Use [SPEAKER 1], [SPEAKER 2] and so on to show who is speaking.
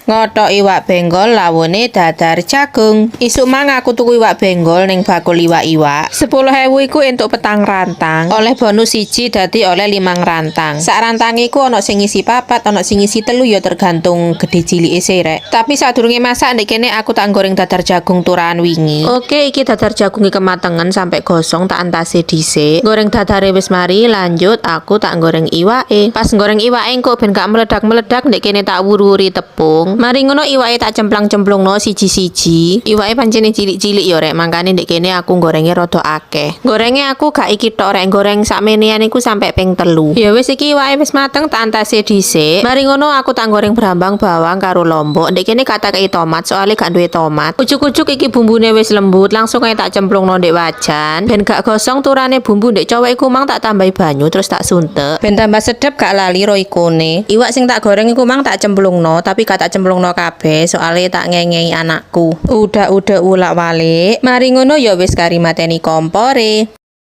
[SPEAKER 1] Ngothok iwak benggol lawuhe dadar jagung. Isuk mang aku tuku iwak benggol ning bakul iwak-iwak. 10.000 iku entuk 4 rantang. Oleh bonus siji, dadi oleh 5 rantang. Sak rantang iku ana sing ngisi papat, ana sing ngisi telu, ya tergantung gede cilike sih, rek. Tapi sadurunge masak, ndek kene aku tak goreng dadar jagung turahan wingi. Oke, iki dadar jagunge kematengen sampai gosong, tak entase dhisik. Goreng dadare wis mari, lanjut aku tak goreng iwake. Pas goreng iwake engko ben gak meledak-meledak, ndek kene tak wur-wuri tepung. Mari ngono iwake tak cemplang-cemplungno siji-siji. Iwake pancene cilik-cilik ya, rek, mangkane ndek kene aku gorenge rada akeh. Gorenge aku gak iki tok, rek, goreng sakmenean iku sampai ping 3. Ya wis, iki iwake wis mateng, tak entase dhisik. Mari ngono aku tak goreng brambang, bawang karo lombok. Ndek kene gak tak kei tomat soalnya gak duwe tomat. Ujuk-ujuk iki bumbune wis lembut, langsung ae tak cemplungno ndek wajan. Ben gak gosong turane bumbu ndek cowek iku mang tak tambahi banyu, terus tak suntek. Ben tambah sedep, gak lali roikone. Iwak sing tak goreng iku mang tak cemplungno, tapi gak tak cemplungno kabeh soalnya tak ngengei anakku. Udah-udah ulak walik. Mari ngono ya wis kari mateni kompore.